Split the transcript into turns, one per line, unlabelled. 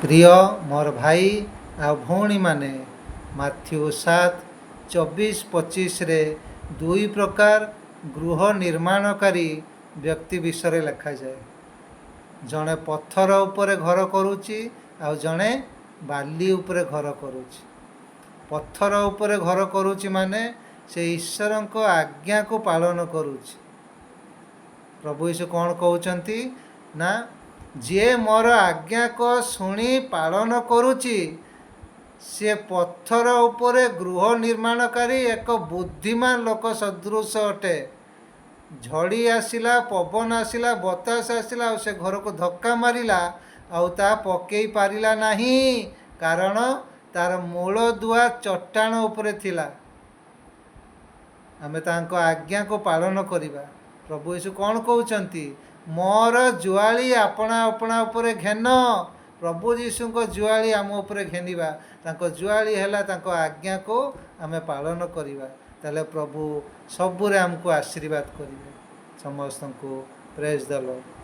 ପ୍ରିୟ ମୋର ଭାଇ ଆଉ ଭଉଣୀମାନେ, ମାଥ୍ୟୁ 7:24-25ରେ ଦୁଇ ପ୍ରକାର ଗୃହ ନିର୍ମାଣକାରୀ ବ୍ୟକ୍ତି ବିଷୟରେ ଲେଖାଯାଏ। ଜଣେ ପଥର ଉପରେ ଘର କରୁଛି ଆଉ ଜଣେ ବାଲି ଉପରେ ଘର କରୁଛି। ପଥର ଉପରେ ଘର କରୁଛି ମାନେ ସେ ଈଶ୍ୱରଙ୍କ ଆଜ୍ଞାକୁ ପାଳନ କରୁଛି। ପ୍ରଭୁ ଯୀଶୁ କ'ଣ କହୁଛନ୍ତି ନା, ଯିଏ ମୋର ଆଜ୍ଞାକୁ ଶୁଣି ପାଳନ କରୁଛି, ସିଏ ପଥର ଉପରେ ଗୃହ ନିର୍ମାଣକାରୀ ଏକ ବୁଦ୍ଧିମାନ ଲୋକ ସଦୃଶ ଅଟେ। ଝଡ଼ି ଆସିଲା, ପବନ ଆସିଲା, ବତାସ ଆସିଲା ଆଉ ସେ ଘରକୁ ଧକ୍କା ମାରିଲା ଆଉ ତାହା ପକେଇ ପାରିଲା ନାହିଁ, କାରଣ ତାର ମୂଳଦୁଆ ଚଟାଣ ଉପରେ ଥିଲା। ଆମେ ତାଙ୍କ ଆଜ୍ଞାକୁ ପାଳନ କରିବା। ପ୍ରଭୁ ଯୀଶୁ କ'ଣ କହୁଛନ୍ତି? ମୋର ଜୁଆଳି ଆପଣା ଆପଣା ଉପରେ ଘେନ। ପ୍ରଭୁ ଯୀଶୁଙ୍କ ଜୁଆଳି ଆମ ଉପରେ ଘେନିବା। ତାଙ୍କ ଜୁଆଳି ହେଲା ତାଙ୍କ ଆଜ୍ଞାକୁ ଆମେ ପାଳନ କରିବା। ତାହେଲେ ପ୍ରଭୁ ସବୁରେ ଆମକୁ ଆଶୀର୍ବାଦ କରିବେ। ସମସ୍ତଙ୍କୁ ପ୍ରେଜ୍ ଦ ଲର୍ଡ।